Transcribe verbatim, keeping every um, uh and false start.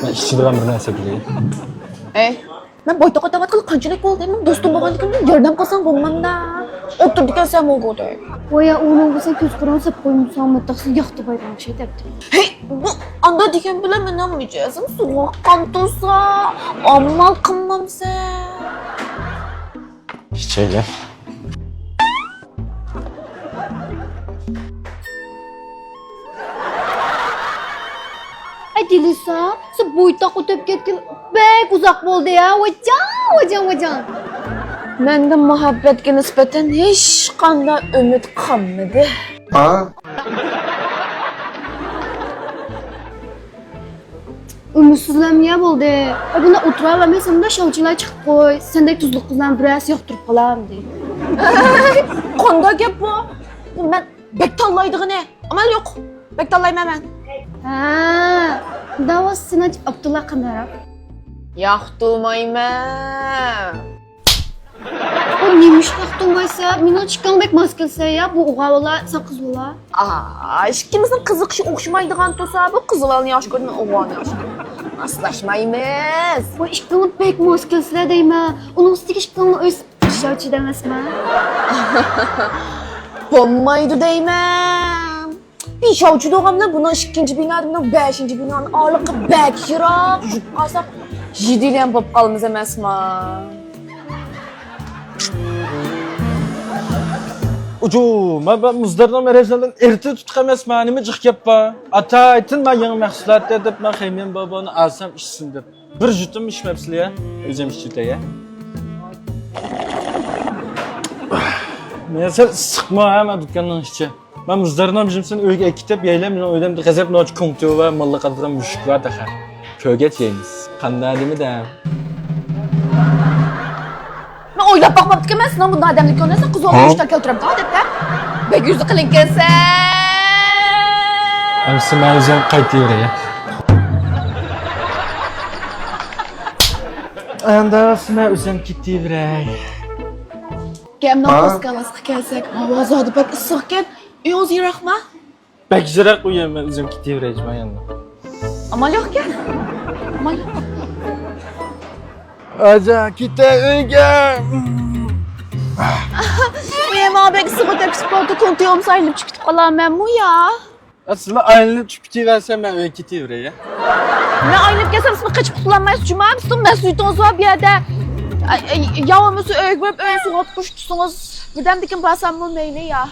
مەن ئىچىدىغان بىر نەرسە بىلەي. ئەي، مەن بويتاق ئۆتۈۋاتقىلى قانچىلىك بولدى؟ مەن دوستۇم بولغاندىكىن مېنى ياردەم قىلساڭ بولمامدا؟ ئولتۇرىدىكەنسەن مۇگۇدەك. ۋايا، ئۇنىڭغا سەن كۆز قارىڭ سەپ قويمىساڭ، مەن تېخى ياقتۇرمايدىغان ئوخشايدۇ دەپتۇ. ھەي، بۇ ئاندا دېگەن بىلەن مېنىڭ مىجەزىم سوغۇققان تۇرسا، ئامال قىلمامسەن؟ ئىچەيلى. ئەي دىلىسا، سەن بويتاق ئۆتۈپ كەتكىلى بەك ئۇزاق بولدى يا، ۋاجان، ۋاجان، ۋاجان. مەندە مۇھەببەتكە نىسبەتەن ھېچقانداق ئۈمىد قالمىدى. ئۈمىدسىزلەنمىگەن بولدى. ئە، بۇنداق ئولتۇراۋەرمەي، سەن مۇنداق شاۋچىلاپ چىقىپ قوي. سەندەك تۇزلۇق قىزلارنى بىرەرسى ياقتۇرۇپ قالامدى. قانداق گەپ بۇ؟ بۇ مەن بەك تاللايدىغىنى. ئامال يوق. بەك تاللايمەن مەن. ھە، داۋا سېنى ئابدۇللا قانداقراق؟ ياقتۇرمايمەن. ئۇ نېمىشقا ياقتۇرمايسەن؟ مېنىڭ ئىككىڭ بەك ماس كەلسە يا، بۇ ئوغۇل بالا، سەن قىز بالا. ئا، ئىككىمىزنىڭ قىزىقىشى ئوخشىمايدىغان تۇرسا، بۇ قىز بالىنى ياخشى كۆرىمەن، ئوغۇلنى ياخشى كۆرىمەن. ماسلاشمايمىز. بۇ ئىككىڭ بەك ماس كەلسىلە دەيمەن. ئۇنىڭ ئۈستىگە ئىككىڭنىڭ ئۆيسى ئىشلەۋچىدە ئەمەسمۇ؟ بولمايدۇ دەيمەن. بىشاۋچى دوغامنىڭ بۇنىڭ ئىككىنچى بىنادىن بۇنىڭ بەشىنچى بىنانىڭ ئارىلىقى بەك يىراق، يۈرۈپ قالساق، يېدىلەن بولۇپ قالىمىز ئەمەسما؟ ئۇجۇ، مەن، مەن مۇزدارنىڭ مەرەزلىرىدىن ئېرتىپ تۇتۇق ئەمەسما، نېمە جىق گەپ بار؟ ئاتايتىن مەن يېڭى مەھسۇلات دەپ، مەن خېمىيەن بابانى ئالسام ئىچسۇن دەپ. بىر جۇتۇم ئىچمەپسىلە يا، ئۆزۈم ئىچىۋېتەي يا. مېنى سەل ئىسسىقمۇ ھە، مەن دۇكاننىڭ ئىچى. مەن مۇزدارنىڭ بىزىمسىنى ئۆيگە ئەكېتىپ، يەيلەم مېنىڭ ئۆيدە غەزەپ نوچى كۇڭتۇ ۋە ماللا قاتىدىغان مۈشۈك بار تېخى. كۆرگەچ يەيمىز. قانداق نېمە دە؟ مەن ئويلاپ باقماپتىكەنمەن، سېنىڭ بۇنداق ئادەمنى كۆرمەسەم، قىز ئوغۇل مۇشتار كەلتۈرەمدۇ دەپتە. بەك يۈزى قېلىن كەنسەن. ئەمسە مەن ئۆزۈم قايتىۋېرەي. ئەمدى مەن ئۆزۈم كېتىۋېرەي. گەپنىڭ ھا؟ پوسكالاسقا كەلسەك، ھاۋا زادى بەك ئىسسىقكەن. ئۆيىڭىز يىراقما؟ بەك يىراق ئۇ يەر، مەن ئۆزۈم كېتىۋېرەي جۇما يەنە. ئامال يوقكەن. ئامال يوق. ئاجا، كېتەي ئۆيگە. ئەي، ماڭا بەك ئىسسىق ئۆتۈپ كېتىپ قالدى، كونتى ئومسا ئايلىنىپ چىقىپ كېتىپ قالامەنمۇ يا؟ ئە، سىلەر ئايلىنىپ چىقىپ كېتىۋەرسە، مەن ئۆيگە كېتىۋېرەي. مەن ئايلىنىپ كەلسەم، سىلەر قېچىپ قۇتۇلالمايسىز جۇما، بىزنىڭ مەسئۇلىيىتىڭىز بار بۇ يەردە. ئەي، ئەي، يا بولمىسا ئۆيگە بېرىپ، ئۆينى سۇغۇرتا قىلىش تۇتسىڭىز، بىردەمدىن كېيىن بارساممۇ مەيلى يا.